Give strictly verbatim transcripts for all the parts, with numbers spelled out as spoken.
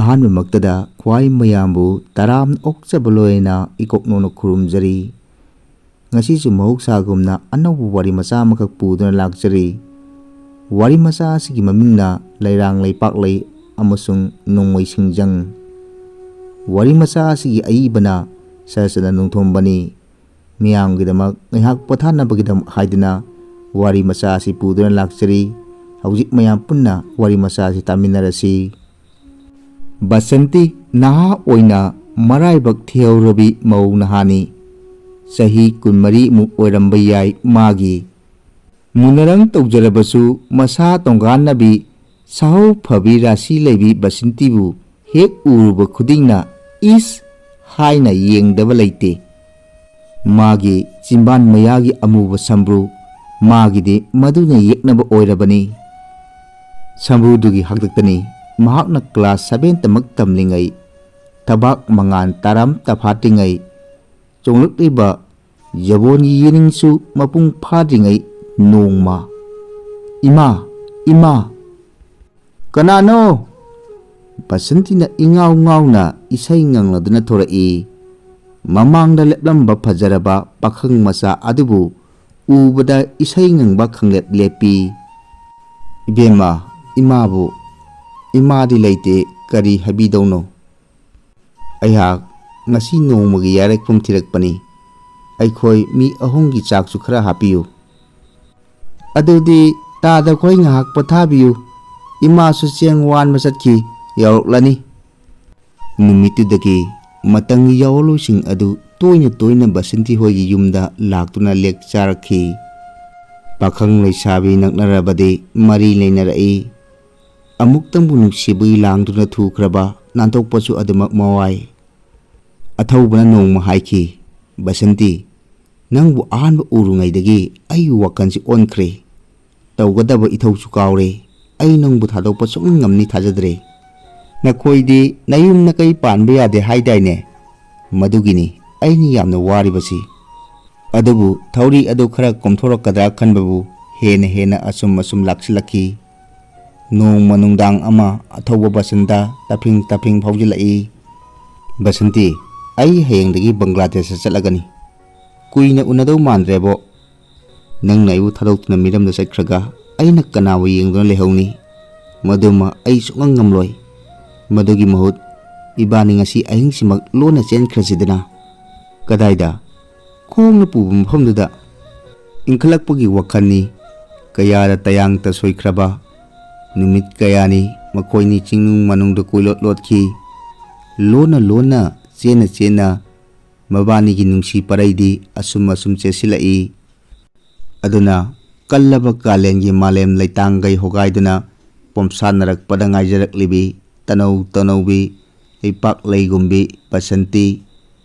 ꯑꯍꯥꯟꯕꯃꯛꯇꯗ ꯈ꯭ꯋꯥꯏ ꯃꯌꯥꯝꯕꯨ ꯇꯔꯥꯝꯅ ꯑꯣꯛꯆꯕ ꯂꯣꯏꯅ ꯏꯀꯣꯛꯅꯧꯅ ꯈꯨꯔꯨꯝꯖꯔꯤ꯫ ꯉꯁꯤꯁꯨ ꯃꯍꯧꯁꯥꯒꯨꯝꯅ ꯑꯅꯧꯕ ꯋꯥꯔꯤ ꯃꯆꯥ ꯑꯃꯈꯛ ꯄꯨꯗꯨꯅ ꯂꯥꯛꯆꯔꯤ꯫ ꯋꯥꯔꯤ ꯃꯆꯥ ꯑꯁꯤꯒꯤ ꯃꯃꯤꯡꯅ ꯂꯩꯔꯥꯡ ꯂꯩꯄꯥꯛꯂꯩ ꯑꯃꯁꯨꯡ ꯅꯣꯡꯃꯩ ꯁꯤꯡꯖꯪ꯫ ꯋꯥꯔꯤ ꯃꯆꯥ ꯑꯁꯤꯒꯤ ꯑꯏꯕꯅ ꯁꯔꯆꯟꯗ꯭ꯔ ꯅꯣꯡꯊꯣꯝꯕꯅꯤ꯫ ꯃꯤꯌꯥꯝꯒꯤꯗꯃꯛ ꯉꯥꯏꯍꯥꯛ ꯄꯣꯊꯥꯅꯕꯒꯤꯗꯃꯛ ꯍꯥꯏꯗꯨꯅ ꯋꯥꯔꯤ ꯃꯆꯥ ꯑꯁꯤ ꯄꯨꯗꯨꯅ ꯂꯥꯛꯆꯔꯤ꯫ ꯍꯧꯖꯤꯛ ꯃꯌꯥꯝ ꯄꯨꯟꯅ ꯋꯥꯔꯤ ꯃꯆꯥ ꯑꯁꯤ ꯇꯥꯃꯤꯟꯅꯔꯁꯤ꯫ ꯕꯁꯟꯇꯤ ꯅꯍꯥ ꯑꯣꯏꯅ ꯃꯔꯥꯏꯕꯛ ꯊꯤꯍꯧꯔꯕꯤ ꯃꯧ ꯅꯍꯥꯅꯤ꯫ ꯆꯍꯤ ꯀꯨꯟꯃꯔꯤꯃꯨꯛ ꯑꯣꯏꯔꯝꯕ ꯌꯥꯏ ꯃꯥꯒꯤ꯫ ꯃꯨꯅꯔꯪ ꯇꯧꯖꯔꯕꯁꯨ ꯃꯁꯥ ꯇꯣꯡꯒꯥꯟꯅꯕꯤ, ꯁꯥꯍꯧ ꯐꯕꯤ ꯔꯥꯁꯤ ꯂꯩꯕꯤ ꯕꯁꯟꯇꯤꯕꯨ ꯍꯦꯛ ꯎꯔꯨꯕ ꯈꯨꯗꯤꯡꯅ "ꯏꯁ" ꯍꯥꯏꯅ ꯌꯦꯡꯗꯕ ꯂꯩꯇꯦ꯫ ꯃꯥꯒꯤ ꯆꯤꯝꯕꯥꯟ ꯃꯌꯥꯒꯤ ꯑꯃꯨꯕ ꯁꯝꯕ꯭ꯔꯨ, ꯃꯥꯒꯤꯗꯤ ꯃꯗꯨꯅ ꯌꯦꯛꯅꯕ ꯑꯣꯏꯔꯕꯅꯤ꯫ ꯁꯝꯕ꯭ꯔꯨꯗꯨꯒꯤ ꯍꯥꯛꯇꯛꯇꯅꯤ ꯃꯍꯥꯛꯅ ꯀ꯭ꯂꯥꯁ ꯁꯚꯦꯟꯇꯃꯛ ꯇꯝꯂꯤꯉꯩ, ꯊꯕꯥꯛ ꯃꯉꯥꯜ ꯇꯔꯥꯝ ꯇꯐꯥꯠꯇ꯭ꯔꯤꯉꯩ, ꯆꯣꯡꯂꯛꯂꯤꯕ ꯌꯥꯋꯣꯟꯒꯤ ꯌꯦꯅꯤꯡꯁꯨ ꯃꯄꯨꯡ ꯐꯥꯗ꯭ꯔꯤꯉꯩ ꯅꯣꯡꯃ, "ꯏꯃꯥ, ꯏꯃꯥ!" "ꯀꯅꯥꯅꯣ?" ꯕꯁꯟꯇꯤꯅ ꯏꯉꯥꯎ ꯉꯥꯎꯅ ꯏꯁꯩ ꯉꯪꯂꯗꯨꯅ ꯊꯣꯔꯛꯏ꯫ ꯃꯃꯥꯡꯗ ꯂꯦꯞꯂꯝꯕ ꯐꯖꯔꯕ ꯄꯥꯈꯪ ꯃꯆꯥ ꯑꯗꯨꯕꯨ ꯎꯕꯗ ꯏꯁꯩ ꯉꯪꯕ ꯈꯪꯂꯦꯞ ꯂꯦꯞꯄꯤ꯫ "ꯏꯕꯦꯝꯃ, ꯏꯃꯥꯕꯨ, ꯏꯃꯥꯗꯤ ꯂꯩꯇꯦ, ꯀꯔꯤ ꯍꯥꯏꯕꯤꯗꯧꯅꯣ?" "ꯑꯩꯍꯥꯛ ꯉꯁꯤ ꯅꯣꯡꯃꯒꯤ ꯌꯥꯔꯦꯛꯐꯝ ꯊꯤꯔꯛꯄꯅꯤ꯫ ꯑꯩꯈꯣꯏ ꯃꯤ ꯑꯍꯨꯝꯒꯤ ꯆꯥꯛꯁꯨ ꯈꯔ ꯍꯥꯞꯄꯤꯌꯨ꯫" "ꯑꯗꯨꯗꯤ ꯇꯥꯗ ꯈꯣꯏ ꯉꯥꯏꯍꯥꯛ ꯄꯣꯊꯥꯕꯤꯌꯨ꯫ ꯏꯃꯥꯁꯨ ꯆꯦꯡ ꯋꯥꯟꯕ ꯆꯠꯈꯤ, ꯌꯧꯔꯛꯂꯅꯤ꯫" ꯅꯨꯃꯤꯠꯇꯨꯗꯒꯤ ꯃꯇꯝꯒꯤ ꯌꯥꯑꯣꯟꯂꯣꯏꯁꯤꯡ ꯑꯗꯨ ꯇꯣꯏꯅ ꯇꯣꯏꯅ ꯕꯁꯟꯇꯤ ꯍꯣꯏꯒꯤ ꯌꯨꯝꯗ ꯂꯥꯛꯇꯨꯅ ꯂꯦꯛ ꯆꯥꯔꯛꯈꯤ꯫ ꯄꯥꯈꯪ ꯂꯩꯁꯥꯕꯤ ꯅꯛꯅꯔꯕꯗꯤ ꯃꯔꯤ ꯂꯩꯅꯔꯛꯏ꯫ ꯑꯃꯨꯛꯇꯪꯕꯨ ꯅꯨꯡꯁꯤꯕꯒꯤ ꯂꯥꯡꯗꯨꯅ ꯊꯨꯈ꯭ꯔꯕ ꯅꯥꯟꯊꯣꯛꯄꯁꯨ ꯑꯗꯨꯃꯛ ꯃꯋꯥꯏ꯫ ꯑꯊꯧꯕꯅ ꯅꯣꯡꯃ ꯍꯥꯏꯈꯤ, "ꯕꯁꯟꯇꯤ, ꯅꯪꯕꯨ ꯑꯍꯥꯟꯕ ꯎꯔꯨꯉꯩꯗꯒꯤ ꯑꯩꯒꯤ ꯋꯥꯈꯜꯁꯤ ꯑꯣꯟꯈ꯭ꯔꯦ꯫ ꯇꯧꯒꯗꯕ ꯏꯊꯧꯁꯨ ꯀꯥꯎꯔꯦ꯫ ꯑꯩ ꯅꯪꯕꯨ ꯊꯥꯗꯣꯛꯄ ꯁꯨꯡꯉꯝ ꯉꯝꯅꯤ ꯊꯥꯖꯗ꯭ꯔꯦ꯫ ꯅꯈꯣꯏꯗꯤ ꯅꯌꯨꯝ ꯅꯀꯩ ꯄꯥꯟꯕ ꯌꯥꯗꯦ ꯍꯥꯏꯗꯥꯏꯅꯦ? ꯃꯗꯨꯒꯤꯅꯤ ꯑꯩꯅ ꯌꯥꯝꯅ ꯋꯥꯔꯤꯕꯁꯤ꯫" ꯑꯗꯨꯕꯨ ꯊꯧꯔꯤ ꯑꯗꯨ ꯈꯔ ꯀꯣꯝꯊꯣꯔꯛꯀꯗ꯭ꯔꯥ ꯈꯟꯕꯕꯨ ꯍꯦꯟꯅ ꯍꯦꯟꯅ ꯑꯁꯨꯝ ꯑꯁꯨꯝ ꯂꯥꯛꯁꯤꯜꯂꯛꯈꯤ꯫ ꯅꯣꯡꯃ ꯅꯨꯡꯗꯥꯡ ꯑꯃ ꯑꯊꯧꯕ ꯕꯁꯟꯇ ꯇꯞꯐꯤꯡ ꯇꯞꯐꯤꯡ ꯐꯥꯎꯖꯤꯜꯂꯛꯏ꯫ "ꯕꯁꯟꯇꯤ, ꯑꯩ ꯍꯌꯦꯡꯗꯒꯤ ꯕꯪꯒ꯭ꯂꯥꯗꯦꯁꯇ ꯆꯠꯂꯒꯅꯤ꯫ ꯀꯨꯏꯅ ꯎꯅꯗꯧ ꯃꯥꯟꯗ꯭ꯔꯦꯕꯣ꯫ ꯅꯪꯅ ꯑꯩꯕꯨ ꯊꯥꯗꯣꯛꯇꯨꯅ ꯃꯤꯔꯝꯗ ꯆꯠꯈ꯭ꯔꯒ ꯑꯩꯅ ꯀꯅꯥꯕꯨ ꯌꯦꯡꯗꯨꯅ ꯂꯩꯍꯧꯅꯤ? ꯃꯗꯨꯃ ꯑꯩ ꯁꯨꯛꯉꯝ ꯉꯝꯂꯣꯏ꯫ ꯃꯗꯨꯒꯤ ꯃꯍꯨꯠ ꯏꯕꯥꯅꯤ ꯉꯁꯤ ꯑꯍꯤꯡꯁꯤꯃꯛ ꯂꯣꯟꯅ ꯆꯦꯟꯈ꯭ꯔꯁꯤꯗꯅ꯫" "ꯀꯗꯥꯏꯗ?" "ꯈꯣꯡꯅ ꯄꯨꯕ ꯃꯐꯝꯗꯨꯗ꯫" ꯏꯟꯈꯠꯂꯛꯄꯒꯤ ꯋꯥꯈꯜꯅꯤ꯫ ꯀꯌꯥꯗ ꯇꯌꯥꯡ ꯇꯁꯣꯏꯈ꯭ꯔꯕ꯫ ꯅꯨꯃꯤꯠ ꯀꯌꯥꯅꯤ ꯃꯈꯣꯏꯅꯤ ꯆꯤꯡꯅꯨꯡ ꯃꯅꯨꯡꯗ ꯀꯣꯏꯂꯣꯠ ꯂꯣꯠꯈꯤ꯫ ꯂꯣꯟꯅ ꯂꯣꯟꯅ, ꯆꯦꯟꯅ ꯆꯦꯟꯅ ꯃꯕꯥꯅꯤꯒꯤ ꯅꯨꯡꯁꯤ ꯄꯔꯩꯗꯤ ꯑꯁꯨꯝ ꯑꯁꯨꯝ ꯆꯦꯠꯁꯤꯜꯂꯛꯏ꯫ ꯑꯗꯨꯅ ꯀꯜꯂꯕ ꯀꯥꯂꯦꯟꯒꯤ ꯃꯥꯂꯦꯝ ꯂꯩꯇꯥꯡꯒꯩ ꯍꯣꯒꯥꯏꯗꯨꯅ ꯄꯣꯝꯁꯥꯠꯅꯔꯛꯄꯗ ꯉꯥꯏꯖꯔꯛꯂꯤꯕꯤ ꯇꯅꯧ ꯇꯅꯧꯕꯤ ꯂꯩꯄꯥꯛ ꯂꯩꯒꯨꯝꯕꯤ ꯕꯁꯟꯇꯤ,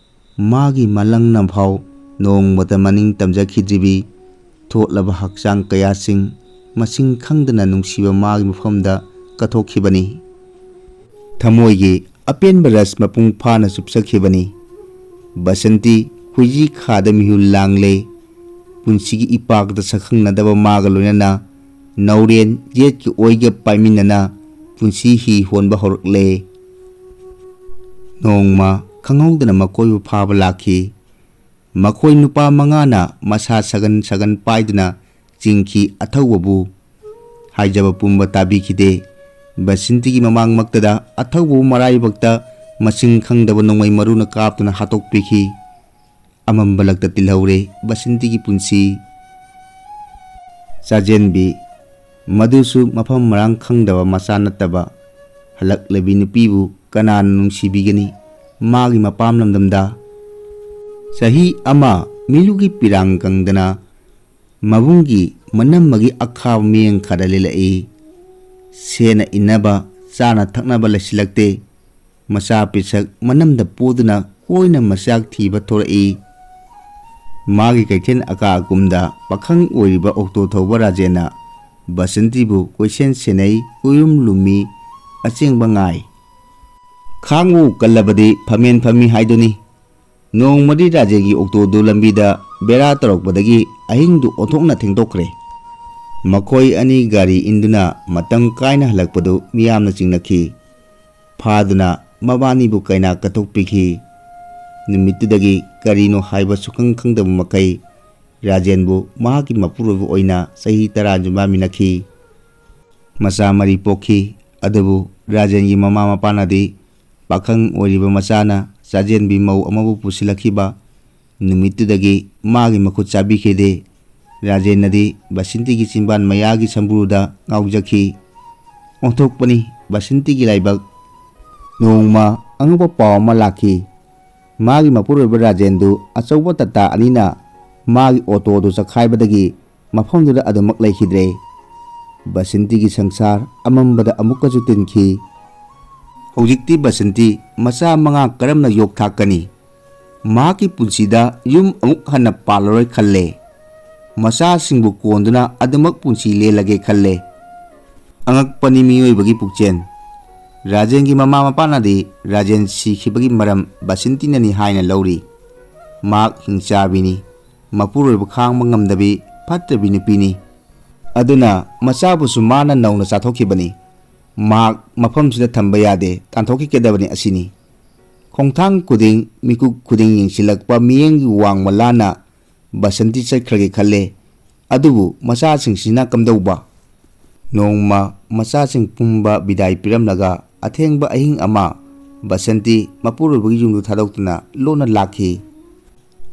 ꯃꯥꯒꯤ ꯃꯂꯪꯅꯐꯥꯎ ꯅꯣꯡꯃꯇ ꯃꯅꯤꯡ ꯇꯝꯖꯈꯤꯗ꯭ꯔꯤꯕꯤ ꯊꯣꯠꯂꯕ ꯍꯛꯆꯥꯡ ꯀꯌꯥꯁꯤꯡ ꯃꯁꯤꯡ ꯈꯪꯗꯅ ꯅꯨꯡꯁꯤꯕ ꯃꯥꯒꯤ ꯃꯐꯝꯗ ꯀꯠꯊꯣꯛꯈꯤꯕꯅꯤ꯫ ꯊꯃꯣꯏꯒꯤ ꯑꯄꯦꯟꯕ ꯔꯁ ꯃꯄꯨꯡ ꯐꯥꯅ ꯆꯨꯞꯆꯈꯤꯕꯅꯤ꯫ ꯕꯁꯟꯇꯤ ꯈꯣꯏꯖꯤ ꯈꯥꯗ ꯃꯤꯍꯨꯜ ꯂꯥꯡꯂꯦ꯫ ꯄꯨꯟꯁꯤꯒꯤ ꯏꯄꯥꯛꯇ ꯁꯛꯈꯪꯅꯗꯕ ꯃꯥꯒ ꯂꯣꯏꯅꯅ ꯅꯥꯎꯔꯦꯟ ꯌꯦꯠꯀ ꯑꯣꯏꯒ ꯄꯥꯏꯃꯤꯟꯅꯅ ꯄꯨꯟꯁꯤ ꯍꯤ ꯍꯣꯟꯕ ꯍꯧꯔꯛꯂꯦ꯫ ꯅꯣꯡꯃ ꯈꯪꯍꯧꯗꯅ ꯃꯀꯣꯏꯕ ꯐꯥꯕ ꯂꯥꯛꯈꯤ꯫ ꯃꯈꯣꯏ ꯅꯨꯄꯥ ꯃꯉꯥꯅ ꯃꯁꯥ ꯁꯒꯟ ꯁꯒꯟ ꯄꯥꯏꯗꯨꯅ ꯆꯤꯡꯈꯤ꯫ ꯑꯊꯧꯕꯕꯨ ꯍꯥꯏꯖꯕ ꯄꯨꯝꯕ ꯇꯥꯕꯤꯈꯤꯗꯦ꯫ ꯕꯁꯟꯇꯤꯒꯤ ꯃꯃꯥꯡꯃꯛꯇꯗ ꯑꯊꯧꯕꯕꯨ ꯃꯔꯥꯏꯕꯛꯇ ꯃꯁꯤꯡ ꯈꯪꯗꯕ ꯅꯣꯡꯃꯩ ꯃꯔꯨꯅ ꯀꯥꯞꯇꯨꯅ ꯍꯥꯠꯇꯣꯛꯄꯤꯈꯤ꯫ ꯑꯃꯝꯕ ꯂꯛꯇ ꯇꯤꯜꯍꯧꯔꯦ ꯕꯁꯟꯇꯤꯒꯤ ꯄꯨꯟꯁꯤ꯫ ꯆꯥꯖꯦꯟꯕꯤ, ꯃꯗꯨꯁꯨ ꯃꯐꯝ ꯃꯔꯥꯡ ꯈꯪꯗꯕ ꯃꯆꯥ ꯅꯠꯇꯕ ꯍꯜꯂꯛꯂꯕꯤ ꯅꯨꯄꯤꯕꯨ ꯀꯅꯥꯅ ꯅꯨꯡꯁꯤꯕꯤꯒꯅꯤ? ꯃꯥꯒꯤ ꯃꯄꯥꯝ ꯂꯝꯗꯝꯗ ꯆꯍꯤ ꯑꯃ ꯃꯤꯂꯨꯒꯤ ꯄꯤꯔꯥꯡ ꯀꯪꯗꯅ ꯃꯕꯨꯡꯒꯤ ꯃꯅꯝꯃꯒꯤ ꯑꯈꯥꯕ ꯃꯤꯌꯦꯡ ꯈꯔ ꯂꯤꯜꯂꯛꯏ꯫ ꯁꯦꯠꯅ ꯏꯟꯅꯕ, ꯆꯥꯅ ꯊꯛꯅꯕ ꯂꯩꯁꯤꯜꯂꯛꯇꯦ꯫ ꯃꯆꯥ ꯄꯤꯁꯛ ꯃꯅꯝꯗ ꯄꯣꯗꯨꯅ ꯀꯣꯏꯅ ꯃꯆꯥꯛ ꯊꯤꯕ ꯊꯣꯔꯛꯏ꯫ ꯃꯥꯒꯤ ꯀꯩꯊꯦꯜ ꯑꯀꯥ ꯑꯀꯨꯝꯗ ꯄꯥꯈꯪ ꯑꯣꯏꯔꯤꯕ ꯑꯣꯛꯇꯣ ꯊꯧꯕ ꯔꯥꯖꯦꯟꯅ ꯕꯁꯟꯇꯤꯕꯨ ꯀꯣꯏꯁꯦꯟ ꯁꯦꯟꯅꯩ, ꯀꯣꯏꯔꯨꯝ ꯂꯨꯝꯃꯤ, ꯑꯆꯦꯡꯕ ꯉꯥꯏ꯫ ꯈꯥꯡꯕꯨ ꯀꯜꯂꯕꯗꯤ ꯐꯝꯃꯦꯟ ꯐꯝꯃꯤ ꯍꯥꯏꯗꯨꯅꯤ꯫ ꯅꯣꯡꯃꯗꯤ ꯔꯥꯖꯦꯟꯒꯤ ꯑꯣꯛꯇꯣꯗꯨ ꯂꯝꯕꯤꯗ ꯕꯦꯔꯥ ꯇꯧꯔꯛꯄꯗꯒꯤ ꯑꯍꯤꯡꯗꯨ ꯑꯣꯟꯊꯣꯛꯅ ꯊꯦꯡꯗꯣꯛꯈ꯭ꯔꯦ꯫ ꯃꯈꯣꯏ ꯑꯅꯤ ꯒꯥꯔꯤ ꯏꯟꯗꯨꯅ ꯃꯇꯝ ꯀꯥꯏꯅ ꯍꯜꯂꯛꯄꯗꯨ ꯃꯤꯌꯥꯝꯅ ꯆꯤꯡꯅꯈꯤ꯫ ꯐꯥꯗꯨꯅ ꯃꯕꯥꯅꯤꯕꯨ ꯀꯩꯅꯥ ꯀꯠꯊꯣꯛꯄꯤꯈꯤ꯫ ꯅꯨꯃꯤꯠꯇꯨꯗꯒꯤ ꯀꯔꯤꯅꯣ ꯍꯥꯏꯕ ꯁꯨꯈꯪ ꯈꯪꯗꯕ ꯃꯈꯩ ꯔꯥꯖꯦꯟꯕꯨ ꯃꯍꯥꯛꯀꯤ ꯃꯄꯨꯔꯣꯏꯕ ꯑꯣꯏꯅ ꯆꯍꯤ ꯇꯔꯥ ꯌꯨꯝꯕꯥꯟꯃꯤꯟꯅꯈꯤ꯫ ꯃꯆꯥ ꯃꯔꯤ ꯄꯣꯛꯈꯤ꯫ ꯑꯗꯨꯕꯨ ꯔꯥꯖꯦꯟꯒꯤ ꯃꯃꯥ ꯃꯄꯥꯅꯗꯤ ꯄꯥꯈꯪ ꯑꯣꯏꯔꯤꯕ ꯃꯆꯥꯅ ꯆꯥꯖꯦꯟꯕꯤ ꯃꯧ ꯑꯃꯕꯨ ꯄꯨꯁꯤꯜꯂꯛꯈꯤꯕ ꯅꯨꯃꯤꯠꯇꯨꯗꯒꯤ ꯃꯥꯒꯤ ꯃꯈꯨꯠ ꯆꯥꯕꯤꯈꯤꯗꯦ꯫ ꯔꯥꯖꯦꯟꯅꯗꯤ ꯕꯁꯟꯇꯤꯒꯤ ꯆꯤꯟꯕꯥꯟ ꯃꯌꯥꯒꯤ ꯁꯝꯕ꯭ꯔꯨꯗ ꯉꯥꯎꯖꯈꯤ꯫ ꯑꯣꯟꯊꯣꯛꯄꯅꯤ ꯕꯁꯟꯇꯤꯒꯤ ꯂꯥꯏꯕꯛ꯫ ꯅꯣꯡꯃ ꯑꯉꯛꯄ ꯄꯥꯎ ꯑꯃ ꯂꯥꯛꯈꯤ꯫ ꯃꯥꯒꯤ ꯃꯄꯨꯔꯣꯏꯕ ꯔꯥꯖꯦꯟꯗꯨ ꯑꯆꯧꯕ ꯇꯥꯇꯥ ꯑꯅꯤꯅ ꯃꯥꯒꯤ ꯑꯣꯇꯣꯗꯨ ꯆꯈꯥꯏꯕꯗꯒꯤ ꯃꯐꯝꯗꯨꯗ ꯑꯗꯨꯃꯛ ꯂꯩꯈꯤꯗ꯭ꯔꯦ꯫ ꯕꯁꯟꯇꯤꯒꯤ ꯁꯪꯁꯥꯔ ꯑꯃꯝꯕꯗ ꯑꯃꯨꯛꯀꯁꯨ ꯇꯤꯟꯈꯤ꯫ ꯍꯧꯖꯤꯛꯇꯤ ꯕꯁꯟꯇꯤ ꯃꯆꯥ ꯃꯉꯥ ꯀꯔꯝꯅ ꯌꯣꯛꯊꯥꯛꯀꯅꯤ? ꯃꯍꯥꯛꯀꯤ ꯄꯨꯟꯁꯤꯗ ꯌꯨꯝ ꯑꯃꯨꯛ ꯍꯟꯅ ꯄꯥꯜꯂꯔꯣꯏ ꯈꯜꯂꯦ꯫ ꯃꯆꯥꯁꯤꯡꯕꯨ ꯀꯣꯟꯗꯨꯅ ꯑꯗꯨꯃꯛ ꯄꯨꯟꯁꯤ ꯂꯦꯜꯂꯒꯦ ꯈꯜꯂꯦ꯫ ꯑꯉꯛꯄꯅꯤ ꯃꯤꯑꯣꯏꯕꯒꯤ ꯄꯨꯛꯆꯦꯜ꯫ ꯔꯥꯖꯦꯟꯒꯤ ꯃꯃꯥ ꯃꯄꯥꯅꯗꯤ ꯔꯥꯖꯦꯟ ꯁꯤꯈꯤꯕꯒꯤ ꯃꯔꯝ ꯕꯁꯟꯇꯤꯅꯅꯤ ꯍꯥꯏꯅ ꯂꯧꯔꯤ꯫ ꯃꯍꯥꯛ ꯍꯤꯡꯆꯥꯕꯤꯅꯤ꯫ ꯃꯄꯨꯔꯣꯏꯕ ꯈꯥꯡꯕ ꯉꯝꯗꯕꯤ ꯐꯠꯇꯕꯤ ꯅꯨꯄꯤꯅꯤ꯫ ꯑꯗꯨꯅ ꯃꯆꯥꯕꯨꯁꯨ ꯃꯥꯅ ꯅꯧꯅ ꯆꯥꯊꯣꯛꯈꯤꯕꯅꯤ꯫ ꯃꯍꯥꯛ ꯃꯐꯝꯁꯤꯗ ꯊꯝꯕ ꯌꯥꯗꯦ, ꯇꯥꯟꯊꯣꯛꯈꯤꯒꯗꯕꯅꯤ ꯑꯁꯤꯅꯤ꯫ ꯈꯣꯡꯊꯥꯡ ꯈꯨꯗꯤꯡ, ꯃꯤꯀꯨꯞ ꯈꯨꯗꯤꯡ ꯌꯦꯡꯁꯤꯜꯂꯛꯄ ꯃꯤꯠꯌꯦꯡꯒꯤ ꯋꯥꯡꯃ ꯂꯥꯟꯅ ꯕꯁꯟꯇꯤ ꯆꯠꯈ꯭ꯔꯒꯦ ꯈꯜꯂꯦ꯫ ꯑꯗꯨꯕꯨ ꯃꯆꯥꯁꯤꯡꯁꯤꯅ ꯀꯝꯗꯧꯕ? ꯅꯣꯡꯃ ꯃꯆꯥꯁꯤꯡ ꯄꯨꯝꯕ ꯕꯤꯗꯥꯏ ꯄꯤꯔꯝꯂꯒ ꯑꯊꯦꯡꯕ ꯑꯍꯤꯡ ꯑꯃ ꯕꯁꯟꯇꯤ ꯃꯄꯨꯔꯣꯏꯕꯒꯤ ꯌꯨꯝꯗꯨ ꯊꯥꯗꯣꯛꯇꯨꯅ ꯂꯣꯟꯅ ꯂꯥꯛꯈꯤ꯫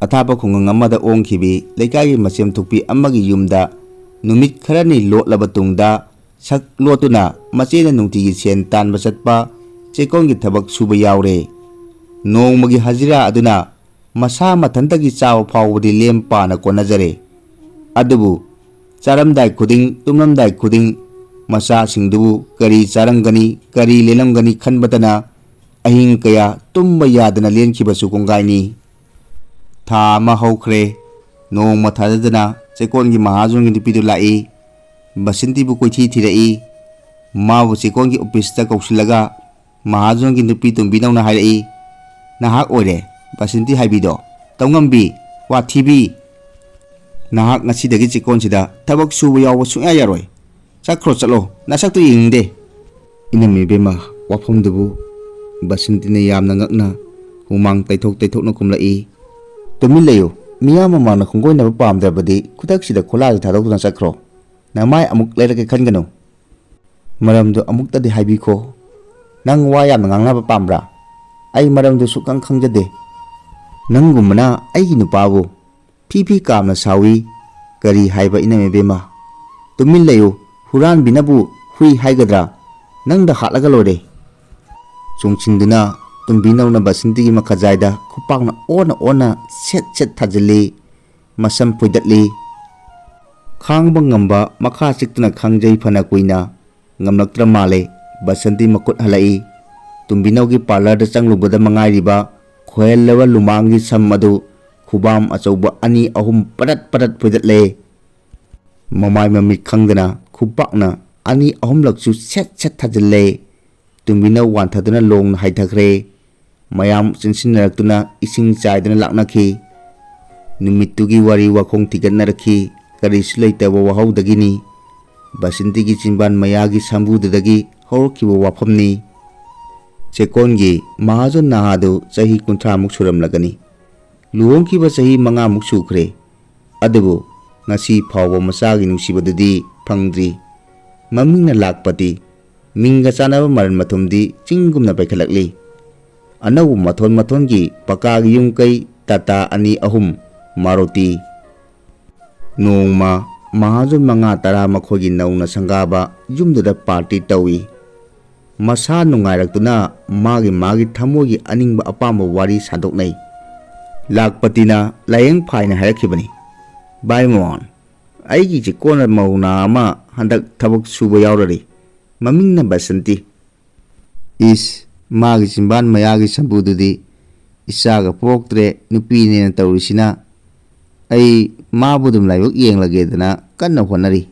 ꯑꯊꯥꯞꯄ ꯈꯨꯡꯒꯪ ꯑꯃꯗ ꯑꯣꯡꯈꯤꯕꯤ ꯂꯩꯀꯥꯏꯒꯤ ꯃꯆꯦꯝ ꯊꯣꯛꯄꯤ ꯑꯃꯒꯤ ꯌꯨꯝꯗ ꯅꯨꯃꯤꯠ ꯈꯔꯅꯤ ꯂꯣꯠꯂꯕ ꯇꯨꯡꯗ ꯁꯛ ꯂꯣꯠꯇꯨꯅ ꯃꯆꯦꯅ ꯅꯨꯡꯇꯤꯒꯤ ꯁꯦꯟ ꯇꯥꯟꯕ ꯆꯠꯄ ꯆꯦꯛꯀꯣꯟꯒꯤ ꯊꯕꯛ ꯁꯨꯕ ꯌꯥꯎꯔꯦ꯫ ꯅꯣꯡꯃꯒꯤ ꯍꯖꯤꯔꯥ ꯑꯗꯨꯅ ꯃꯁꯥ ꯃꯊꯟꯇꯒꯤ ꯆꯥꯕ ꯐꯥꯎꯕꯗꯤ ꯂꯦꯝ ꯄꯥꯅ ꯀꯣꯟꯅꯖꯔꯦ꯫ ꯑꯗꯨꯕꯨ ꯆꯥꯔꯝꯗꯥꯏ ꯈꯨꯗꯤꯡ, ꯇꯨꯝꯂꯝꯗꯥꯏ ꯈꯨꯗꯤꯡ ꯃꯆꯥꯁꯤꯡꯗꯨꯕꯨ ꯀꯔꯤ ꯆꯥꯔꯝꯒꯅꯤ, ꯀꯔꯤ ꯂꯦꯜꯂꯝꯒꯅꯤ ꯈꯟꯕꯇꯅ ꯑꯍꯤꯡ ꯀꯌꯥ ꯇꯨꯝꯕ ꯌꯥꯗꯅ ꯂꯦꯟꯈꯤꯕꯁꯨ ꯀꯣꯡꯒꯥꯏꯅꯤ꯫ ꯊꯥ ꯑꯃ ꯍꯧꯈ꯭ꯔꯦ꯫ ꯅꯣꯡꯃ ꯊꯥꯖꯗꯅ ꯆꯦꯛꯀꯣꯟꯒꯤ ꯃꯍꯥꯖꯣꯟꯒꯤ ꯅꯨꯄꯤꯗꯨ ꯂꯥꯛꯏ꯫ ꯕꯁꯟꯇꯤꯕꯨ ꯀꯣꯏꯊꯤ ꯊꯤꯔꯛꯏ꯫ ꯃꯥꯕꯨ ꯆꯦꯛꯀꯣꯟꯒꯤ ꯑꯣꯐꯤꯁꯇ ꯀꯧꯁꯤꯜꯂꯒ ꯃꯍꯥꯖꯣꯟꯒꯤ ꯅꯨꯄꯤ ꯇꯣꯝꯕꯤꯗꯧꯅ ꯍꯥꯏꯔꯛꯏ, "ꯅꯍꯥꯛ ꯑꯣꯏꯔꯦ ꯕꯁꯟꯇꯤ ꯍꯥꯏꯕꯤꯗꯣ, ꯇꯧꯉꯝꯕꯤ, ꯋꯥꯊꯤꯕꯤ"꯫ "ꯅꯍꯥꯛ ꯉꯁꯤꯗꯒꯤ ꯆꯦꯛꯀꯣꯟꯁꯤꯗ ꯊꯕꯛ ꯁꯨꯕ ꯌꯥꯎꯕ ꯁꯨꯡꯌꯥ ꯌꯥꯔꯣꯏ꯫ ꯆꯠꯈ꯭ꯔꯣ, ꯆꯠꯂꯣ, ꯅꯁꯛꯇꯨ ꯌꯦꯡꯅꯤꯡꯗꯦ꯫" "ꯏꯅꯝꯃ ꯏꯕꯦꯝꯃ, ꯋꯥꯐꯝꯗꯨꯕꯨ?" ꯕꯁꯟꯇꯤꯅ ꯌꯥꯝꯅ ꯉꯛꯅ ꯍꯨꯃꯥꯡ ꯇꯩꯊꯣꯛ ꯇꯩꯊꯣꯛꯅ ꯈꯨꯝꯂꯛꯏ꯫ "ꯇꯨꯃꯤꯟ ꯂꯩꯌꯨ꯫ ꯃꯤꯌꯥꯝ ꯃꯃꯥꯡꯗ ꯈꯣꯡꯒꯣꯏꯅꯕ ꯄꯥꯝꯗ꯭ꯔꯕꯗꯤ ꯈꯨꯗꯛꯁꯤꯗ ꯈꯣꯂꯥꯁꯤ ꯊꯥꯗꯣꯛꯇꯨꯅ ꯆꯠꯈ꯭ꯔꯣ꯫ ꯅꯃꯥꯏ ꯑꯃꯨꯛ ꯂꯩꯔꯛꯀꯦ ꯈꯟꯒꯅꯨ꯫" "ꯃꯔꯝꯗꯨ ꯑꯃꯨꯛꯇꯗꯤ ꯍꯥꯏꯕꯤꯈꯣ꯫ ꯅꯪ ꯋꯥ ꯌꯥꯝꯅ ꯉꯥꯡꯅꯕ ꯄꯥꯝꯕ꯭ꯔꯥ? ꯑꯩ ꯃꯔꯝꯗꯨ ꯁꯨꯛꯈꯪ ꯈꯪꯖꯗꯦ꯫" "ꯅꯪꯒꯨꯝꯕꯅ ꯑꯩꯒꯤ ꯅꯨꯄꯥꯕꯨ ꯐꯤ ꯐꯤ ꯀꯥꯝꯅ ꯁꯥꯎꯏ꯫ ꯀꯔꯤ ꯍꯥꯏꯕ ꯏꯅꯝꯃ ꯏꯕꯦꯝꯃ? ꯇꯨꯃꯤꯟ ꯂꯩꯌꯨ꯫ ꯍꯨꯔꯥꯟꯕꯤꯅꯕꯨ ꯍꯨꯏ ꯍꯥꯏꯒꯗ꯭ꯔꯥ? ꯅꯪꯗ ꯍꯥꯠꯂꯒ ꯂꯣꯏꯔꯦ꯫" ꯆꯣꯡꯁꯤꯟꯗꯨꯅ ꯇꯨꯝꯕꯤꯅꯧꯅ ꯕꯁꯟꯇꯤꯒꯤ ꯃꯈꯥꯖꯥꯏꯗ ꯈꯨꯄꯥꯛꯅ ꯑꯣꯟꯅ ꯑꯣꯟꯅ ꯁꯦꯠ ꯁꯦꯠ ꯊꯥꯖꯤꯜꯂꯤ꯫ ꯃꯁꯝ ꯐꯣꯏꯗꯠꯂꯤ꯫ ꯈꯥꯡꯕ ꯉꯝꯕ ꯃꯈꯥ ꯆꯤꯛꯇꯨꯅ ꯈꯥꯡꯖꯩ ꯐꯅ ꯀꯨꯏꯅ꯫ ꯉꯝꯂꯛꯇ꯭ꯔ ꯃꯥꯜꯂꯦ꯫ ꯕꯁꯟꯇꯤ ꯃꯈꯨꯠ ꯍꯜꯂꯛꯏ꯫ ꯇꯨꯝꯕꯤꯅꯧꯒꯤ ꯄꯥꯔꯂꯔꯗ ꯆꯪꯂꯨꯕꯗ ꯃꯉꯥꯏꯔꯤꯕ ꯈꯣꯏꯍꯜꯂꯕ ꯂꯨꯃꯥꯡꯒꯤ ꯁꯝ ꯑꯗꯨ ꯈꯨꯕꯥꯝ ꯑꯆꯧꯕ ꯑꯅꯤ ꯑꯍꯨꯝ ꯄꯔꯠ ꯄꯔꯠ ꯐꯣꯏꯗꯠꯂꯦ꯫ ꯃꯃꯥꯏ ꯃꯃꯤꯠ ꯈꯪꯗꯅ ꯈꯨꯄꯥꯛꯅ ꯑꯅꯤ ꯑꯍꯨꯝꯂꯛꯁꯨ ꯁꯦꯠ ꯁꯦꯠ ꯊꯥꯖꯤꯜꯂꯦ꯫ ꯇꯨꯝꯕꯤꯅꯧ ꯋꯥꯟꯊꯗꯨꯅ ꯂꯣꯡꯅ ꯍꯥꯏꯊꯈ꯭ꯔꯦ꯫ ꯃꯌꯥꯝ ꯆꯪꯁꯤꯟꯅꯔꯛꯇꯨꯅ ꯏꯁꯤꯡ ꯆꯥꯏꯗꯨꯅ ꯂꯥꯛꯅꯈꯤ꯫ ꯅꯨꯃꯤꯠꯇꯨꯒꯤ ꯋꯥꯔꯤ ꯋꯥꯈꯣꯡ ꯊꯤꯒꯠꯅꯔꯛꯈꯤ꯫ ꯀꯔꯤꯁꯨ ꯂꯩꯇꯕ ꯋꯥꯍꯧꯗꯒꯤꯅꯤ꯫ ꯕꯁꯟꯇꯤꯒꯤ ꯆꯤꯟꯕꯥꯟ ꯃꯌꯥꯒꯤ ꯁꯝꯕꯨꯗꯨꯗꯒꯤ ꯍꯧꯔꯛꯈꯤꯕ ꯋꯥꯐꯝꯅꯤ꯫ ꯆꯦꯛꯀꯣꯟꯒꯤ ꯃꯍꯥꯖꯣꯟ ꯅꯍꯥꯗꯨ ꯆꯍꯤ ꯀꯨꯟꯊ꯭ꯔꯥꯃꯨꯛ ꯁꯨꯔꯝꯂꯒꯅꯤ꯫ ꯂꯨꯍꯣꯡꯈꯤꯕ ꯆꯍꯤ ꯃꯉꯥꯃꯨꯛ ꯁꯨꯈ꯭ꯔꯦ꯫ ꯑꯗꯨꯕꯨ ꯉꯁꯤ ꯐꯥꯎꯕ ꯃꯆꯥꯒꯤ ꯅꯨꯡꯁꯤꯕꯗꯨꯗꯤ ꯐꯪꯗ꯭ꯔꯤ꯫ ꯃꯃꯤꯡꯅ ꯂꯥꯛꯄꯇꯤ, ꯃꯤꯡꯒ ꯆꯥꯟꯅꯕ ꯃꯔꯟ ꯃꯊꯨꯝꯗꯤ ꯆꯤꯡꯒꯨꯝꯅ ꯄꯩꯈꯠꯂꯛꯂꯤ꯫ ꯑꯅꯧꯕ ꯃꯊꯣꯟ ꯃꯊꯣꯟꯒꯤ ꯄꯀꯥꯒꯤ ꯌꯨꯝ ꯀꯩ, ꯇꯥꯇꯥ ꯑꯅꯤ ꯑꯍꯨꯝ, ꯃꯥꯔꯨꯇꯤ꯫ ꯅꯣꯡꯃ ꯃꯍꯥꯖꯣꯟ ꯃꯉꯥ ꯇꯔꯥ ꯃꯈꯣꯏꯒꯤ ꯅꯧꯅ ꯁꯪꯒꯥꯕ ꯌꯨꯝꯗꯨꯗ ꯄꯥꯔꯇꯤ ꯇꯧꯏ꯫ ꯃꯁꯥ ꯅꯨꯡꯉꯥꯏꯔꯛꯇꯨꯅ ꯃꯥꯒꯤ ꯃꯥꯒꯤ ꯊꯃꯣꯏꯒꯤ ꯑꯅꯤꯡꯕ ꯑꯄꯥꯝꯕ ꯋꯥꯔꯤ ꯁꯥꯗꯣꯛꯅꯩ꯫ ꯂꯥꯛꯄꯇꯤꯅ ꯂꯥꯏꯌꯦꯡ ꯐꯥꯏꯅ ꯍꯥꯏꯔꯛꯈꯤꯕꯅꯤ, "ꯚꯥꯏ ꯃꯣꯍꯟ, ꯑꯩꯒꯤ ꯆꯤꯀꯣꯟꯅ ꯃꯧ ꯅꯍꯥ ꯑꯃ ꯍꯟꯗꯛ ꯊꯕꯛ ꯁꯨꯕ ꯌꯥꯎꯔꯔꯤ꯫ ꯃꯃꯤꯡꯅ ꯕꯁꯟꯇꯤ꯫" ꯏꯁ, ꯃꯥꯒꯤ ꯆꯤꯝꯕꯥꯟ ꯃꯌꯥꯒꯤ ꯁꯝꯕꯨꯗꯨꯗꯤ ꯏꯆꯥꯒ ꯄꯣꯛꯇ꯭ꯔꯦ, ꯅꯨꯄꯤꯅꯦꯅ ꯇꯧꯔꯤꯁꯤꯅ꯫ ꯑꯩ ꯃꯥꯕꯨ ꯑꯗꯨꯝ ꯂꯥꯏꯕꯛ ꯌꯦꯡꯂꯒꯦꯗꯅ ꯀꯟꯅ ꯍꯣꯠꯅꯔꯤ꯫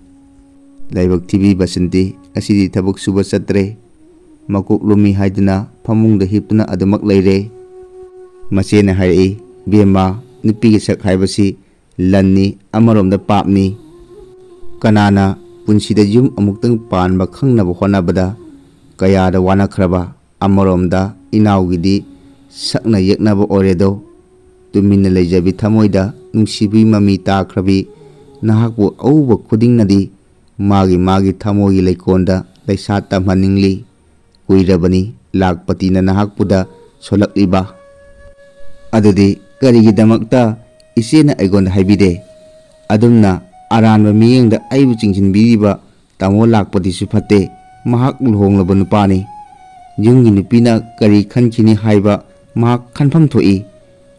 ꯂꯥꯏꯕꯛ ꯊꯤꯕꯤ ꯕꯁꯟꯇꯤ ꯉꯁꯤꯗꯤ ꯊꯕꯛ ꯁꯨꯕ ꯆꯠꯇ꯭ꯔꯦ꯫ ꯃꯀꯣꯛ ꯂꯨꯝꯃꯤ ꯍꯥꯏꯗꯨꯅ ꯐꯃꯨꯡꯗ ꯍꯤꯞꯇꯨꯅ ꯑꯗꯨꯃꯛ ꯂꯩꯔꯦ꯫ ꯃꯆꯦꯅ ꯍꯥꯏꯔꯛꯏ, "ꯕꯦꯝꯃ, ꯅꯨꯄꯤꯒꯤ ꯁꯛ ꯍꯥꯏꯕꯁꯤ ꯂꯟꯅꯤ, ꯑꯃꯔꯣꯝꯗ ꯄꯥꯞꯅꯤ꯫ ꯀꯅꯥꯅ ꯄꯨꯟꯁꯤꯗ ꯌꯨꯝ ꯑꯃꯨꯛꯇꯪ ꯄꯥꯟꯕ ꯈꯪꯅꯕ ꯍꯣꯠꯅꯕꯗ ꯀꯌꯥꯗ ꯋꯥꯅꯈ꯭ꯔꯕ? ꯑꯃꯔꯣꯝꯗ ꯏꯅꯥꯎꯒꯤꯗꯤ ꯁꯛꯅ ꯌꯦꯛꯅꯕ ꯑꯣꯏꯔꯦꯗꯣ꯫ ꯇꯨꯃꯤꯟꯅ ꯂꯩꯖꯕꯤ ꯊꯃꯣꯏꯗ ꯅꯨꯡꯁꯤꯕꯤ ꯃꯃꯤ ꯇꯥꯈ꯭ꯔꯕꯤ ꯅꯍꯥꯛꯄꯨ ꯑꯎꯕ ꯈꯨꯗꯤꯡꯅꯗꯤ ꯃꯥꯒꯤ ꯃꯥꯒꯤ ꯊꯃꯣꯏꯒꯤ ꯂꯩꯀꯣꯜꯗ ꯂꯩꯁꯥ ꯇꯝꯍꯟꯅꯤꯡꯂꯤ꯫ ꯀꯨꯏꯔꯕꯅꯤ ꯂꯥꯛꯄꯇꯤꯅ ꯅꯍꯥꯛꯄꯨꯗ ꯁꯣꯜꯂꯛꯂꯤꯕ꯫ ꯑꯗꯨꯗꯤ ꯀꯔꯤꯒꯤꯗꯃꯛꯇ ꯏꯆꯦꯅ ꯑꯩꯉꯣꯟꯗ ꯍꯥꯏꯕꯤꯗꯦ? ꯑꯗꯨꯝꯅ ꯑꯔꯥꯟꯕ ꯃꯤꯠꯌꯦꯡꯗ ꯑꯩꯕꯨ ꯆꯤꯡꯁꯤꯟꯕꯤꯔꯤꯕ ꯇꯥꯃꯣ ꯂꯥꯛꯄꯇꯤꯁꯨ ꯐꯠꯇꯦ꯫ ꯃꯍꯥꯛ ꯂꯨꯍꯣꯡꯂꯕ ꯅꯨꯄꯥꯅꯤ꯫ ꯌꯨꯝꯒꯤ ꯅꯨꯄꯤꯅ ꯀꯔꯤ ꯈꯟꯈꯤꯅꯤ ꯍꯥꯏꯕ ꯃꯍꯥꯛ ꯈꯟꯐꯝ ꯊꯣꯛꯏ꯫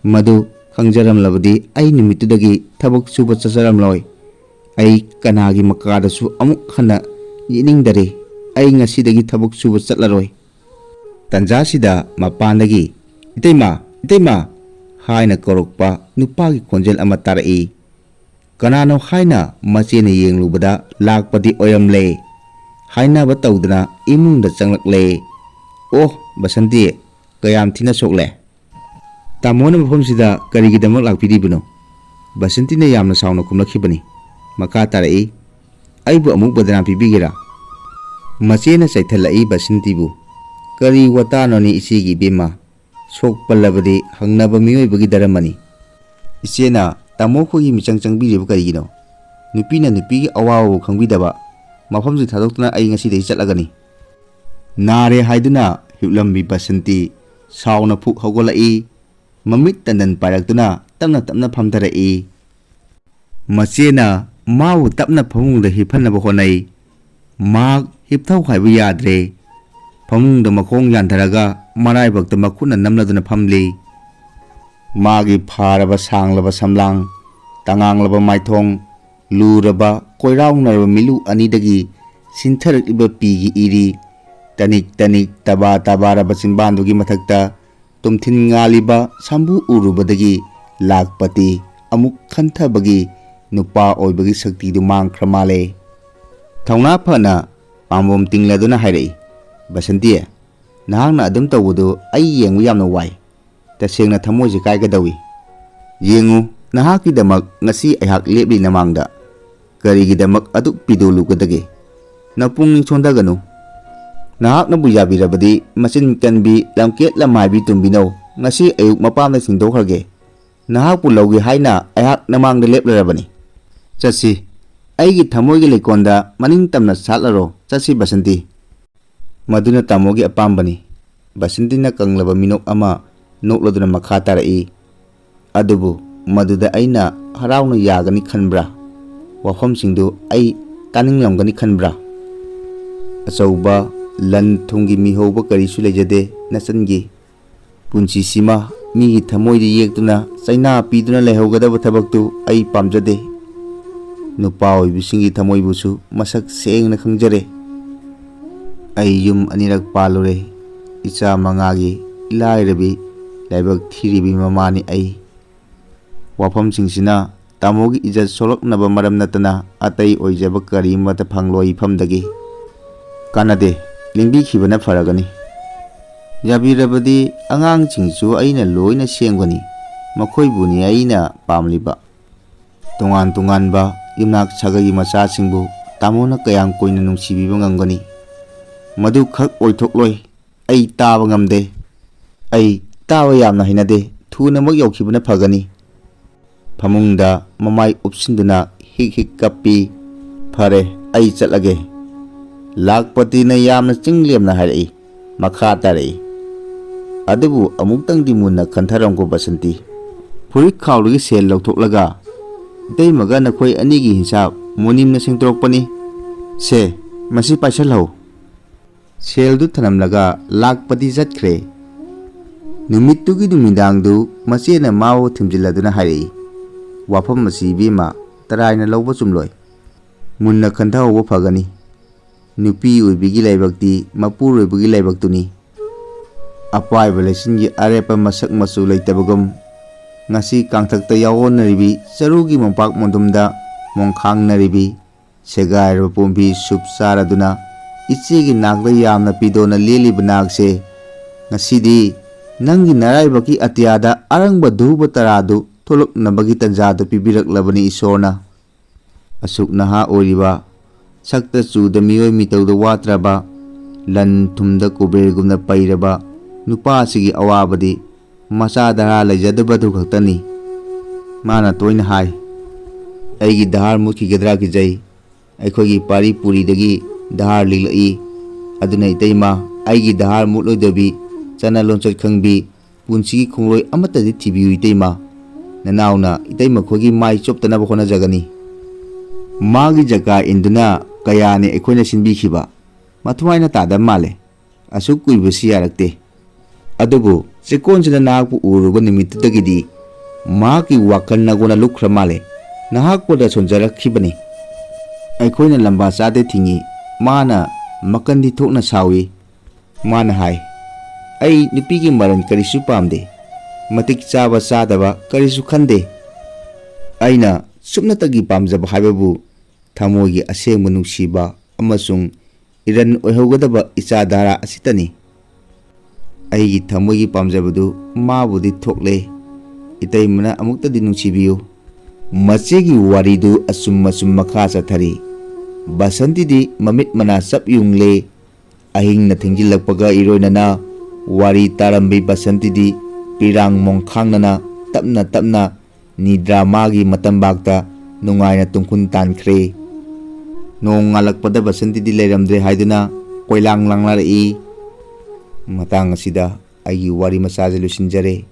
ꯃꯗꯨ ꯈꯪꯖꯔꯝꯂꯕꯗꯤ ꯑꯩ ꯅꯨꯃꯤꯠꯇꯨꯗꯒꯤ ꯊꯕꯛ ꯁꯨꯕ ꯆꯠꯆꯔꯝꯂꯣꯏ꯫ ꯑꯩ ꯀꯅꯥꯒꯤ ꯃꯀꯥꯗꯁꯨ ꯑꯃꯨꯛ ꯍꯟꯅ ꯌꯦꯠꯅꯤꯡꯗꯔꯦ꯫ ꯑꯩ ꯉꯁꯤꯗꯒꯤ ꯊꯕꯛ ꯁꯨꯕ ꯆꯠꯂꯔꯣꯏ꯫ ꯇꯟꯖꯥꯁꯤꯗ ꯃꯄꯥꯟꯗꯒꯤ "ꯏꯇꯩꯃ, ꯏꯇꯩꯃ" ꯍꯥꯏꯅ ꯀꯧꯔꯛꯄ ꯅꯨꯄꯥꯒꯤ ꯈꯣꯟꯖꯦꯜ ꯑꯃ ꯇꯥꯔꯛꯏ꯫ ꯀꯅꯥꯅꯣ ꯍꯥꯏꯅ ꯃꯆꯦꯅ ꯌꯦꯡꯂꯨꯕꯗ ꯂꯥꯛꯄꯇꯤ ꯑꯣꯏꯔꯝꯂꯦ꯫ ꯍꯥꯏꯅꯕ ꯇꯧꯗꯅ ꯏꯃꯨꯡꯗ ꯆꯪꯂꯛꯂꯦ꯫ "ꯑꯣ, ꯕꯁꯟꯇꯤ, ꯀꯌꯥꯝ ꯊꯤꯅ ꯁꯣꯛꯂꯦ? ꯇꯥꯃꯣꯅ ꯃꯐꯝꯁꯤꯗ ꯀꯔꯤꯒꯤꯗꯃꯛ ꯂꯥꯛꯄꯤꯔꯤꯕꯅꯣ?" ꯕꯁꯟꯇꯤꯅ ꯌꯥꯝꯅ ꯁꯥꯎꯅ ꯈꯨꯝꯂꯛꯈꯤꯕꯅꯤ꯫ ꯃꯈꯥ ꯇꯥꯔꯛꯏ, "ꯑꯩꯕꯨ ꯑꯃꯨꯛ ꯕꯗꯅꯥꯝ ꯄꯤꯕꯤꯒꯦꯔꯥ?" ꯃꯆꯦꯅ ꯆꯩꯊꯠꯂꯛꯏ ꯕꯁꯟꯇꯤꯕꯨ꯫ "ꯀꯔꯤ ꯋꯥꯇꯥꯅꯣꯅꯦ ꯏꯆꯦꯒꯤ ꯏꯕꯦꯝꯃ? ꯁꯣꯛ ꯄꯜꯂꯕꯗꯤ ꯍꯪꯅꯕ ꯃꯤꯑꯣꯏꯕꯒꯤ ꯙꯔꯃꯅꯤ꯫ ꯏꯆꯦꯅ ꯇꯥꯃꯣ ꯈꯣꯏꯒꯤ ꯃꯤꯆꯪ ꯆꯪꯕꯤꯔꯤꯕ ꯀꯔꯤꯒꯤꯅꯣ? ꯅꯨꯄꯤꯅ ꯅꯨꯄꯤꯒꯤ ꯑꯋꯥꯕꯕꯨ ꯈꯪꯕꯤꯗꯕ꯫ ꯃꯐꯝꯁꯤ ꯊꯥꯗꯣꯛꯇꯨꯅ ꯑꯩ ꯉꯁꯤꯗꯒꯤ ꯆꯠꯂꯒꯅꯤ"꯫ ꯅꯥꯔꯦ ꯍꯥꯏꯗꯨꯅ ꯍꯤꯞꯂꯝꯕꯤ ꯕꯁꯟꯇꯤ ꯁꯥꯎꯅ ꯐꯨꯛ ꯍꯧꯒꯠꯂꯛꯏ꯫ ꯃꯃꯤꯠ ꯇꯟꯗꯟ ꯄꯥꯏꯔꯛꯇꯨꯅ ꯇꯞꯅ ꯇꯞꯅ ꯐꯝꯊꯔꯛꯏ꯫ ꯃꯆꯦꯅ ꯃꯥꯕꯨ ꯇꯞꯅ ꯐꯃꯨꯡꯗ ꯍꯤꯞꯍꯟꯅꯕ ꯍꯣꯠꯅꯩ꯫ ꯃꯍꯥꯛ ꯍꯤꯞꯊꯧ ꯍꯥꯏꯕ ꯌꯥꯗ꯭ꯔꯦ꯫ ꯐꯃꯨꯡꯗ ꯃꯈꯣꯡ ꯌꯥꯟꯊꯔꯒ ꯃꯔꯥꯏꯕꯛꯇ ꯃꯈꯨꯠꯅ ꯅꯝꯂꯗꯨꯅ ꯐꯝꯂꯤ꯫ ꯃꯥꯒꯤ ꯐꯥꯔꯕ ꯁꯥꯡꯂꯕ ꯁꯝꯂꯥꯡ, ꯇꯉꯥꯡꯂꯕ ꯃꯥꯏꯊꯣꯡ, ꯂꯨꯔꯕ ꯀꯣꯏꯔꯥꯎꯅꯔꯕ ꯃꯤꯠꯂꯨ ꯑꯅꯤꯗꯒꯤ ꯁꯤꯟꯊꯔꯛꯂꯤꯕ ꯄꯤꯒꯤ ꯏꯔꯤ, ꯇꯅꯤꯛ ꯇꯅꯤꯛ ꯇꯕꯥ ꯇꯕꯥꯔꯕ ꯆꯤꯟꯕꯥꯟꯗꯨꯒꯤ ꯃꯊꯛꯇ ꯇꯨꯝꯊꯤꯟ ꯉꯥꯜꯂꯤꯕ ꯁꯝꯕꯨ ꯎꯔꯨꯕꯗꯒꯤ ꯂꯥꯛꯄꯇꯤ ꯑꯃꯨꯛ ꯈꯟꯊꯕꯒꯤ ꯅꯨꯄꯥ ꯑꯣꯏꯕꯒꯤ ꯁꯛꯇꯤꯗꯨ ꯃꯥꯡꯈ꯭ꯔ ꯃꯥꯜꯂꯦ꯫ ꯊꯧꯅꯥ ꯐꯅ ꯄꯥꯝꯕꯣꯝ ꯇꯤꯡꯂꯗꯨꯅ ꯍꯥꯏꯔꯛꯏ, "ꯕꯁꯟꯇꯤ, ꯅꯍꯥꯛꯅ ꯑꯗꯨꯝ ꯇꯧꯕꯗꯨ ꯑꯩ ꯌꯦꯡꯕ ꯌꯥꯝꯅ ꯋꯥꯏ꯫ ꯇꯁꯦꯡꯅ ꯊꯃꯣꯏꯁꯦ ꯀꯥꯏꯒꯗꯧꯏ꯫ ꯌꯦꯡꯉꯨ, ꯅꯍꯥꯛꯀꯤꯗꯃꯛ ꯉꯁꯤ ꯑꯩꯍꯥꯛ ꯂꯦꯞꯂꯤ ꯅꯃꯥꯡꯗ꯫ ꯀꯔꯤꯒꯤꯗꯃꯛ ꯑꯗꯨꯛ ꯄꯤꯗꯣꯂꯨꯒꯗꯒꯦ? ꯅꯄꯨꯛꯅꯤꯡ ꯁꯣꯟꯊꯒꯅꯨ꯫ ꯅꯍꯥꯛꯅꯕꯨ ꯌꯥꯕꯤꯔꯕꯗꯤ ꯃꯆꯤꯟ ꯀꯟꯕꯤ ꯂꯝꯀꯦꯠ ꯂꯝꯍꯥꯏꯕꯤ ꯇꯨꯝꯕꯤꯅꯧ ꯉꯁꯤ ꯑꯌꯨꯛ ꯃꯄꯥꯝꯗ ꯁꯤꯟꯗꯣꯛꯈ꯭ꯔꯒꯦ꯫ ꯅꯍꯥꯛꯄꯨ ꯂꯧꯒꯦ ꯍꯥꯏꯅ ꯑꯩꯍꯥꯛ ꯅꯃꯥꯡꯗ ꯂꯦꯞꯂꯔꯕꯅꯤ꯫ ꯆꯠꯁꯤ꯫ ꯑꯩꯒꯤ ꯊꯃꯣꯏꯒꯤ ꯂꯩꯀꯣꯜꯗ ꯃꯅꯤꯡ ꯇꯝꯅ ꯁꯥꯠꯂꯔꯣ꯫ ꯆꯠꯁꯤ ꯕꯁꯟꯇꯤ꯫ ꯃꯗꯨꯅ ꯇꯥꯃꯣꯒꯤ ꯑꯄꯥꯝꯕꯅꯤ꯫ ꯕꯁꯟꯇꯤꯅ ꯀꯪꯂꯕ ꯃꯤꯅꯣꯛ ꯑꯃ ꯅꯣꯛꯂꯗꯨꯅ ꯃꯈꯥ ꯇꯥꯔꯛꯏ꯫ ꯑꯗꯨꯕꯨ ꯃꯗꯨꯗ ꯑꯩꯅ ꯍꯔꯥꯎꯅ ꯌꯥꯒꯅꯤ ꯈꯟꯕ꯭ꯔꯥ? ꯋꯥꯐꯝꯁꯤꯡꯗꯨ ꯑꯩ ꯇꯥꯅꯤꯡꯂꯝꯒꯅꯤ ꯈꯟꯕ꯭ꯔꯥ? ꯑꯆꯧꯕ ꯂꯟ ꯊꯨꯝꯒꯤ ꯃꯤꯍꯧꯕ ꯀꯔꯤꯁꯨ ꯂꯩꯖꯗꯦ ꯅꯆꯟꯒꯤ꯫ ꯄꯨꯟꯁꯤꯁꯤꯃ ꯃꯤꯒꯤ ꯊꯃꯣꯏꯗ ꯌꯦꯛꯇꯨꯅ ꯆꯩꯅꯥ ꯄꯤꯗꯨꯅ ꯂꯩꯍꯧꯒꯗꯕ ꯊꯕꯛꯇꯨ ꯑꯩ ꯄꯥꯝꯖꯗꯦ꯫ ꯅꯨꯄꯥ ꯑꯣꯏꯕꯤꯁꯤꯡꯒꯤ ꯊꯃꯣꯏꯕꯨꯁꯨ ꯃꯁꯛ ꯁꯦꯡꯅ ꯈꯪꯖꯔꯦ꯫ ꯑꯩ ꯌꯨꯝ ꯑꯅꯤꯔꯛ ꯄꯥꯜꯂꯨꯔꯦ꯫ ꯏꯆꯥ ꯃꯉꯥꯒꯤ ꯂꯥꯏꯔꯕꯤ, ꯂꯥꯏꯕꯛ ꯊꯤꯔꯤꯕꯤ ꯃꯃꯥꯅꯤ ꯑꯩ꯫ ꯋꯥꯐꯝꯁꯤꯡꯁꯤꯅ ꯇꯥꯃꯣꯒꯤ ꯏꯖꯠ ꯁꯣꯛꯂꯛꯅꯕ ꯃꯔꯝ ꯅꯠꯇꯅ ꯑꯇꯩ ꯑꯣꯏꯖꯕ ꯀꯔꯤꯃꯠꯇ ꯐꯪꯂꯣꯏ ꯏꯐꯝꯗꯒꯤ꯫ ꯀꯥꯟꯅꯗꯦ, ꯂꯦꯡꯕꯤꯈꯤꯕꯅ ꯐꯔꯒꯅꯤ꯫ ꯌꯥꯕꯤꯔꯕꯗꯤ ꯑꯉꯥꯡꯁꯤꯡꯁꯨ ꯑꯩꯅ ꯂꯣꯏꯅ ꯁꯦꯝꯒꯅꯤ꯫ ꯃꯈꯣꯏꯕꯨꯅꯤ ꯑꯩꯅ ꯄꯥꯝꯂꯤꯕ꯫ ꯇꯣꯉꯥꯟ ꯇꯣꯉꯥꯟꯕ ꯌꯨꯝꯅꯥꯛ ꯁꯥꯒꯩꯒꯤ ꯃꯆꯥꯁꯤꯡꯕꯨ ꯇꯥꯃꯣꯅ ꯀꯌꯥꯝ ꯀꯨꯏꯅ ꯅꯨꯡꯁꯤꯕꯤꯕ ꯉꯝꯒꯅꯤ? ꯃꯗꯨ ꯈꯛ ꯑꯣꯏꯊꯣꯛꯂꯣꯏ꯫ ꯑꯩ ꯇꯥꯕ ꯉꯝꯗꯦ꯫ ꯑꯩ ꯇꯥꯕ ꯌꯥꯝꯅ ꯍꯩꯅꯗꯦ꯫ ꯊꯨꯅꯃꯛ ꯌꯧꯈꯤꯕꯅ ꯐꯒꯅꯤ꯫ ꯐꯃꯨꯡꯗ ꯃꯃꯥꯏ ꯎꯞꯁꯤꯟꯗꯨꯅ ꯍꯤꯛ ꯍꯤꯛ ꯀꯞꯄꯤ꯫ "ꯐꯔꯦ, ꯑꯩ ꯆꯠꯂꯒꯦ꯫" ꯂꯥꯈꯄꯇꯤꯅ ꯌꯥꯝꯅ ꯆꯤꯡ ꯂꯦꯝꯅ ꯍꯥꯏꯔꯛꯏ꯫ ꯃꯈꯥ ꯇꯥꯔꯛꯏ꯫ "ꯑꯗꯨꯕꯨ ꯑꯃꯨꯛꯇꯪꯗꯤ ꯃꯨꯟꯅ ꯈꯟꯊꯔꯝꯈꯣ ꯕꯁꯟꯇꯤ꯫ ꯐꯨꯔꯤꯠ ꯈꯥꯎꯗꯒꯤ ꯁꯦꯜ ꯂꯧꯊꯣꯛꯂꯒ, ꯏꯇꯩꯃꯒ ꯅꯈꯣꯏ ꯑꯅꯤꯒꯤ ꯍꯤꯟꯁꯥꯞ ꯃꯨꯅꯤꯝꯅ ꯁꯦꯡꯗꯣꯔꯛꯄꯅꯤ꯫ ꯁꯦ, ꯃꯁꯤ ꯄꯥꯏꯁꯜꯍꯧ꯫" ꯁꯦꯜꯗꯨ ꯊꯅꯝꯂꯒ ꯂꯥꯈꯄꯇꯤ ꯆꯠꯈ꯭ꯔꯦ꯫ ꯅꯨꯃꯤꯠꯇꯨꯒꯤ ꯅꯨꯃꯤꯗꯥꯡꯗꯨ ꯃꯆꯦꯅ ꯃꯥꯕꯨ ꯊꯤꯝꯖꯤꯜꯂꯗꯨꯅ ꯍꯥꯏꯔꯛꯏ, "ꯋꯥꯐꯝ ꯑꯁꯤ ꯏꯕꯦꯝꯃ ꯇꯔꯥꯏꯅ ꯂꯧꯕ ꯆꯨꯝꯂꯣꯏ꯫ ꯃꯨꯟꯅ ꯈꯟꯊꯍꯧꯕ ꯐꯒꯅꯤ꯫ ꯅꯨꯄꯤ ꯑꯣꯏꯕꯤꯒꯤ ꯂꯥꯏꯕꯛꯇꯤ ꯃꯄꯨꯔꯣꯏꯕꯒꯤ ꯂꯥꯏꯕꯛꯇꯨꯅꯤ꯫ ꯑꯄꯥꯏꯕ ꯂꯩꯆꯤꯟꯒꯤ ꯑꯔꯦꯞꯄ ꯃꯁꯛ ꯃꯆꯨ ꯂꯩꯇꯕꯒꯨꯝ, ꯉꯁꯤ ꯀꯥꯡꯊꯛꯇ ꯌꯥꯑꯣꯟꯅꯔꯤꯕꯤ ꯆꯔꯨꯒꯤ ꯃꯣꯝꯄꯥꯛ ꯃꯣꯟꯗꯨꯝꯗ ꯃꯣꯡꯈꯥꯡꯅꯔꯤꯕꯤ, ꯁꯦꯒꯥꯏꯔꯕ ꯄꯣꯝꯕꯤ ꯁꯨꯞ ꯆꯥꯔꯗꯨꯅ ꯏꯆꯦꯒꯤ ꯅꯥꯛꯇ ꯌꯥꯝꯅ ꯄꯤꯗꯣꯅ ꯂꯦꯜꯂꯤꯕ ꯅꯥꯛꯁꯦ, ꯉꯁꯤꯗꯤ ꯅꯪꯒꯤ ꯅꯔꯥꯏꯕꯛꯀꯤ ꯑꯇꯤꯌꯥꯗ ꯑꯔꯪꯕ ꯙꯨꯕ ꯇꯔꯥꯗꯨ ꯊꯣꯛꯂꯛꯅꯕꯒꯤ ꯇꯟꯖꯥꯗꯨ ꯄꯤꯕꯤꯔꯛꯂꯕꯅꯤ ꯏꯁꯣꯔꯅ꯫ ꯑꯁꯨꯛ ꯅꯍꯥ ꯑꯣꯏꯔꯤꯕ, ꯁꯛꯇ ꯆꯨꯗ ꯃꯤꯑꯣꯏ ꯃꯤꯇꯧꯗ ꯋꯥꯠꯇ꯭ꯔꯕ, ꯂꯟ ꯊꯨꯝꯗ ꯀꯨꯕꯦꯔꯒꯨꯝꯅ ꯄꯩꯔꯕ ꯅꯨꯄꯥ ꯑꯁꯤꯒꯤ ꯑꯋꯥꯕꯗꯤ ꯃꯆꯥ ꯙꯔꯥ ꯂꯩꯖꯗꯕꯗꯨ ꯈꯛꯇꯅꯤ꯫ ꯃꯥꯅ ꯇꯣꯏꯅ ꯍꯥꯏ, "ꯑꯩꯒꯤ ꯙꯥꯔ ꯃꯨꯠꯈꯤꯒꯗ꯭ꯔꯥ ꯀꯤꯖꯩ꯫ ꯑꯩꯈꯣꯏꯒꯤ ꯄꯥꯔꯤ ꯄꯨꯔꯤꯗꯒꯤ ꯙꯥꯔ ꯂꯤꯛꯂꯛꯏ꯫ ꯑꯗꯨꯅ ꯏꯇꯩꯃ, ꯑꯩꯒꯤ ꯙꯥꯔ ꯃꯨꯠꯂꯣꯏꯗꯕꯤ, ꯆꯠꯅ ꯂꯣꯟꯆꯠ ꯈꯪꯕꯤ, ꯄꯨꯟꯁꯤꯒꯤ ꯈꯣꯡꯂꯣꯏ ꯑꯃꯠꯇꯗꯤ ꯊꯤꯕꯤꯌꯨ ꯏꯇꯩꯃ꯫ ꯅꯅꯥꯎꯅ ꯏꯇꯩꯃ ꯈꯣꯏꯒꯤ ꯃꯥꯏ ꯆꯣꯞꯇꯅꯕ ꯍꯣꯠꯅꯖꯒꯅꯤ꯫" ꯃꯥꯒꯤ ꯖꯀꯥ ꯏꯟꯗꯨꯅ ꯀꯌꯥꯅꯤ ꯑꯩꯈꯣꯏꯅ ꯁꯤꯟꯕꯤꯈꯤꯕ꯫ ꯃꯊ꯭ꯋꯥꯏꯅ ꯇꯥꯗꯕ ꯃꯥꯜꯂꯦ꯫ ꯑꯁꯨꯛ ꯀꯨꯏꯕꯁꯤ ꯌꯥꯔꯛꯇꯦ꯫ ꯑꯗꯨꯕꯨ ꯆꯦꯛꯀꯣꯟꯁꯤꯅ ꯅꯍꯥꯛꯄꯨ ꯎꯔꯨꯕ ꯅꯨꯃꯤꯠꯇꯨꯗꯒꯤꯗꯤ ꯃꯍꯥꯛꯀꯤ ꯋꯥꯈꯜ ꯅꯒꯣꯟꯅ ꯂꯨꯞꯈ꯭ꯔ ꯃꯥꯜꯂꯦ꯫ ꯅꯍꯥꯛꯄꯨꯗ ꯁꯣꯟꯖꯔꯛꯈꯤꯕꯅꯤ꯫ ꯑꯩꯈꯣꯏꯅ ꯂꯝꯕꯥ ꯆꯥꯗꯦ ꯊꯤꯡꯉꯤ꯫ ꯃꯥꯅ ꯃꯀꯟꯗꯤ ꯊꯣꯛꯅ ꯁꯥꯎꯏ꯫ ꯃꯥꯅ ꯍꯥꯏ, "ꯑꯩ ꯅꯨꯄꯤꯒꯤ ꯃꯔꯟ ꯀꯔꯤꯁꯨ ꯄꯥꯝꯗꯦ꯫ ꯃꯇꯤꯛ ꯆꯥꯕ ꯆꯥꯗꯕ ꯀꯔꯤꯁꯨ ꯈꯟꯗꯦ꯫ ꯑꯩꯅ ꯁꯨꯞꯅꯇꯒꯤ ꯄꯥꯝꯖꯕ ꯍꯥꯏꯕꯕꯨ ꯊꯃꯣꯏꯒꯤ ꯑꯁꯦꯡꯕ ꯅꯨꯡꯁꯤꯕ ꯑꯃꯁꯨꯡ ꯏꯔꯟ ꯑꯣꯏꯍꯧꯒꯗꯕ ꯏꯆꯥ ꯙꯥꯔꯥ ꯑꯁꯤꯇꯅꯤ꯫" ꯑꯩꯒꯤ ꯊꯃꯣꯏꯒꯤ ꯄꯥꯝꯖꯕꯗꯨ ꯃꯥꯕꯨꯗꯤ ꯊꯣꯛꯂꯦ꯫ ꯏꯇꯩꯃꯅ ꯑꯃꯨꯛꯇꯗꯤ ꯅꯨꯡꯁꯤꯕꯤꯌꯨ꯫ ꯃꯆꯦꯒꯤ ꯋꯥꯔꯤꯗꯨ ꯑꯆꯨꯝ ꯑꯆꯨꯝ ꯃꯈꯥ ꯆꯠꯊꯔꯤ꯫ ꯕꯁꯟꯇꯤꯗꯤ ꯃꯃꯤꯠ ꯃꯅꯥ ꯆꯞ ꯌꯨꯡꯂꯦ꯫ ꯑꯍꯤꯡꯅ ꯊꯦꯡꯖꯤꯜꯂꯛꯄꯒ ꯏꯔꯣꯏꯅꯅ ꯋꯥꯔꯤ ꯇꯥꯔꯝꯕꯤ ꯕꯁꯟꯇꯤꯗꯤ ꯄꯤꯔꯥꯡ ꯃꯣꯡꯈꯥꯡꯅꯅ ꯇꯞꯅ ꯇꯞꯅ ꯅꯤꯗ꯭ꯔꯥ ꯃꯥꯒꯤ ꯃꯇꯝꯕꯥꯛꯇ ꯅꯨꯡꯉꯥꯏꯅ ꯇꯨꯝꯈꯨꯟ ꯇꯥꯟꯈ꯭ꯔꯦ꯫ ꯅꯣꯡ ꯉꯥꯜꯂꯛꯄꯗ ꯕꯁꯟꯇꯤꯗꯤ ꯂꯩꯔꯝꯗ꯭ꯔꯦ ꯍꯥꯏꯗꯨꯅ ꯀꯣꯏꯂꯥꯡ ꯂꯥꯡꯅꯔꯛꯏ꯫ ꯃꯇꯥꯡ ꯑꯁꯤꯗ ꯑꯩꯒꯤ ꯋꯥꯔꯤ ꯃꯆꯥꯁꯦ ꯂꯣꯏꯁꯤꯟꯖꯔꯦ꯫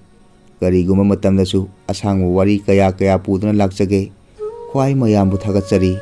ꯀꯔꯤꯒꯨꯝꯕ ꯃꯇꯝꯗꯁꯨ ꯑꯁꯥꯡꯕ ꯋꯥꯔꯤ ꯀꯌꯥ ꯀꯌꯥ ꯄꯨꯗꯨꯅ ꯂꯥꯛꯆꯒꯦ꯫ ꯈ꯭ꯋꯥꯏ ꯃꯌꯥꯝꯕꯨ ꯊꯥꯒꯠꯆꯔꯤ꯫